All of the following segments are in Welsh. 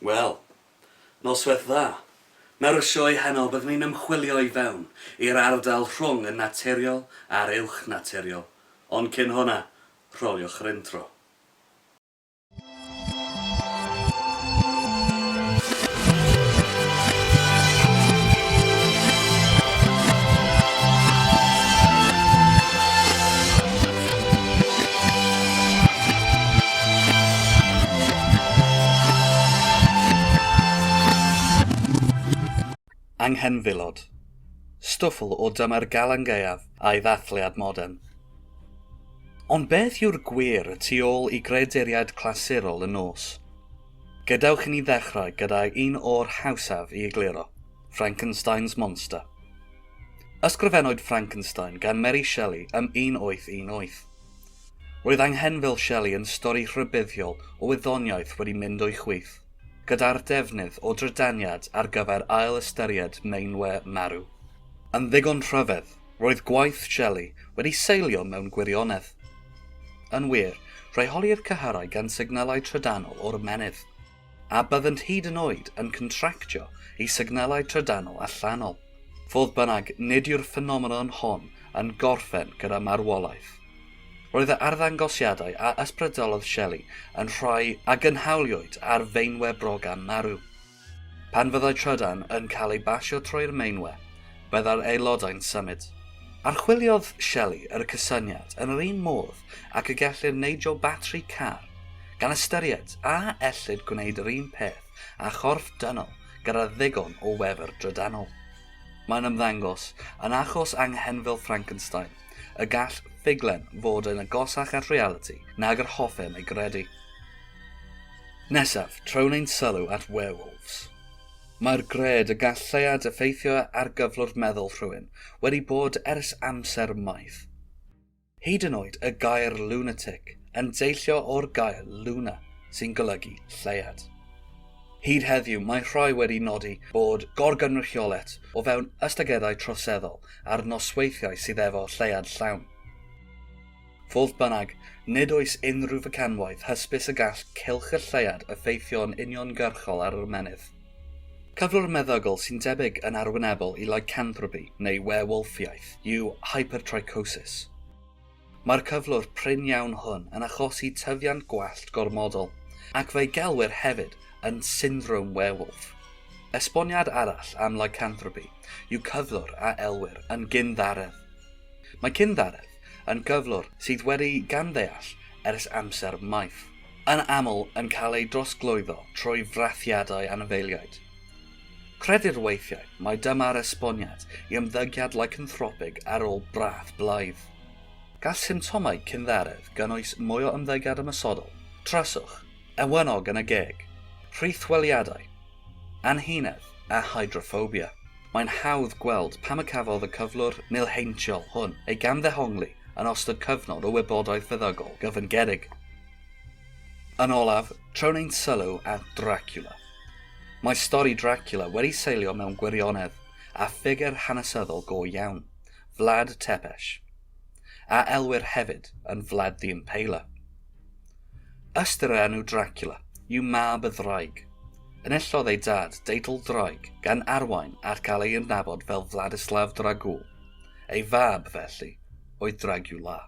Wel, noswaith dda. Nawr y sioe heno byddwn ni'n ymchwilio i fewn i'r ardal rhwng y naturiol a'r uwch-naturiol, ond cyn hwnna, rholiwch yr intro. Anghenfilod. Stwffl o dymer Galan Gaeaf a'i ddathliad modern. Ond beth yw'r gwir y tu ôl i greaduriaid clasurol y nos? Gadewch i ni ddechrau gyda un o'r hawsaf i egluro, Frankenstein's Monster. Ysgrifennwyd Frankenstein gan Mary Shelley ym 1818. Roedd Anghenfil Shelley yn stori rhybuddiol o wyddoniaeth wedi mynd o'i chwith, gyda'r defnydd o drydaniad ar gyfer ail-ystyried meinwe marw. Yn ddigon rhyfedd, roedd gwaith Shelley wedi seilio mewn gwirionedd. Yn wir, rheolir cyhyrau gan signalau trydanol o'r ymennydd, a byddent hyd yn oed yn contractio i signalau trydanol allanol. Fodd bynnag, nid yw'r ffenomenon hon yn gorffen gyda marwolaeth. Roedd y arddangosiadau a ysbrydolodd Shelley yn rhai a gynhaliwyd ar feinwe brogan marw. Pan fyddai trydan yn cael ei basio trwy'r meinwe, byddai'r aelodau'n symud. Archwiliodd Shelley yr cysyniad yn yr un modd ac y gellir neidio batri car, gan ystyried a ellid gwneud yr un peth â chorff dynol gyda ddigon o wefr drydanol. Mae'n ymddangos, yn achos anghenfil Frankenstein, y gall ffuglen fod yn agosach at realiti nag yr hoffem ei gredu. Nesaf, trown ein sylw at werewolves. Mae'r gred y gall lleuad effeithio ar gyflwr meddwl rhywun wedi bod ers amser maith. Hyd yn oed y gair lunatic yn deillio o'r gair luna, sy'n golygu lleuad. Hyd heddiw, mae rhai wedi nodi bod gorgynrychiolaeth o fewn ystadegau troseddol ar nosweithiau sydd efo lleuad llawn. Fodd bynnag, nid oes unrhyw fecanwaith hysbys y gall cylch y lleuad effeithio'n uniongyrchol ar yr ymennydd. Cyflwr meddygol sy'n debyg yn arwynebol i lycanthropy neu werwolffiaeth yw hypertrichosis. Mae'r cyflwr prin iawn hwn yn achosi tyfiant gwallt gormodol, ac fe'i gelwir hefyd yn syndrome werewolf. Esboniad arall am lycanthropy yw cyflwr a elwir yn gynddaredd. Mae cynddaredd yn gyflwr sydd wedi'i gamddeall ers amser maith. Yn aml yn cael ei drosglwyddo trwy frathiadau anifeiliaid. Credir weithiau mai dyma'r esboniad i ymddygiad lycanthropig ar ôl brath blaidd. Gall symptomau cynddaredd gynnwys mwy o ymddygiad ymosodol, tryswch, ewynnog yn y geg, rhithweliadau, anhunedd a hydroffobia. Mae'n hawdd gweld pam y cafodd y cyflwr milheintiol hwn ei gamddehongli yn ystod cyfnod o wybodaeth feddygol gyfyngedig. Yn olaf, trown ein sylw at Dracula. Mae stori Dracula wedi seilio mewn gwirionedd a ffigur hanesyddol go iawn, Vlad Tepes, a elwir hefyd yn Vlad the Impaler. Ystyr yr enw Dracula yw mab y ddraig. Enillodd ei dad deitl draig gan arwain at gael ei adnabod fel Vladislav Dracul. Ei fab, felly, oedd Dragula.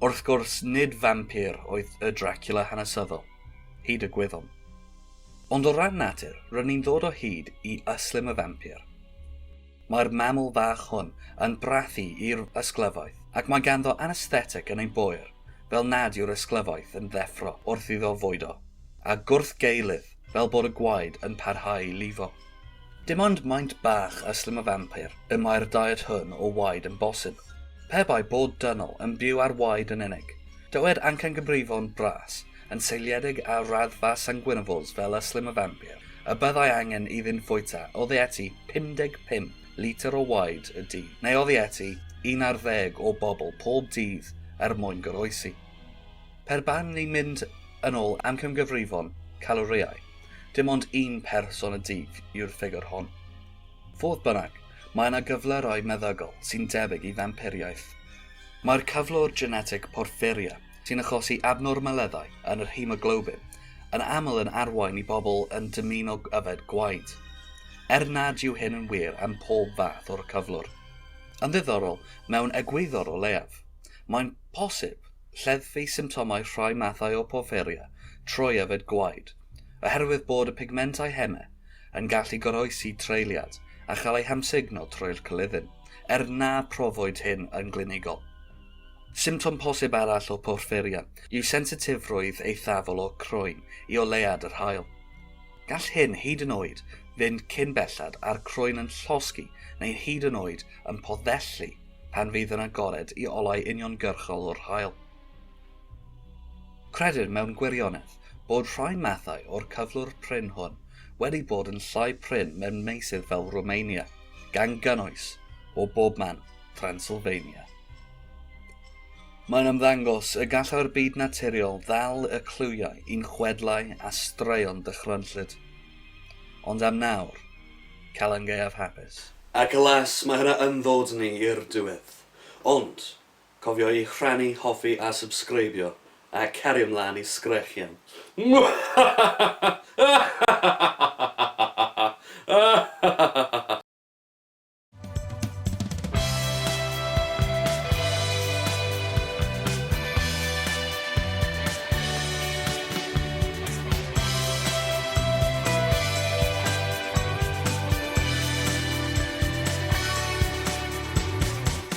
Wrth gwrs, nid fampir oedd y Dracula hanesyddol, hyd y gwyddom. Ond o ran natur, rŷn ni'n ddod o hyd i ystlum y fampir. Mae'r maml fach hwn yn brathu i'r ysglyfaeth ac mae ganddo anesthetic yn ei boer fel nad yw'r ysglyfaeth yn ddeffro wrth iddo fwydo, a gwrthgeilydd fel bod y gwaed yn parhau i lifo. Dim ond maint bach ystlum y fampir y mae'r diet hwn o waed yn bosib. Pe bai bod dynol yn byw ar waed yn unig, dywed amcangyfrifon bras yn seiliedig ar raddfa sanguinivores fel ystlum y fampir, y byddai angen iddynt fwyta oddeutu 55 litr o waed y dydd, neu oddeutu un ar ddeg o bobl pob dydd er mwyn goroesi. Per baem ni'n mynd yn ôl amcangyfrifon calorïau, dim ond un person y dydd yw'r ffigur hon. Fodd bynnag, mae yna gyflyrau meddygol sy'n debyg i fampiriaeth. Mae'r cyflwr genetig porffyria, sy'n achosi abnormaleddau yn yr hemoglobin, yn aml yn arwain i bobl yn dymuno yfed gwaed, er nad yw hyn yn wir am pob fath o'r cyflwr. Yn ddiddorol, mewn egwyddor o leiaf, mae'n posib lleddfu symptomau rhai mathau o porffyria trwy yfed gwaed, oherwydd bod y pigmentau heme yn gallu goroesi treuliad a chael eu hamsugno trwy'r coluddyn, er na profwyd hyn yn glinigol. Symptom posib arall o porffyria yw sensitifrwydd eithafol o'r croen i oleuad yr haul. Gall hyn hyd yn oed fynd cyn belled â'r croen yn llosgi neu hyd yn oed yn poddellu pan fydd yn agored i olau uniongyrchol o'r haul. Credir mewn gwirionedd bod rhai mathau o'r cyflwr prin hwn wedi bod yn llai prin mewn meysydd fel Rwmania, gan gynnwys, o bob man, Transylvania. Mae'n ymddangos y gallai'r byd naturiol ddal y cliwiau i'n chwedlau a straeon dychrynllyd. Ond am nawr, Calan Gaeaf hapus. Ac alas, mae hynna yn ddod ni i'r diwedd. Ond, cofio i rhannu, hoffi a subscribio, a cario mlaen i sgrechian. Mwahahahah!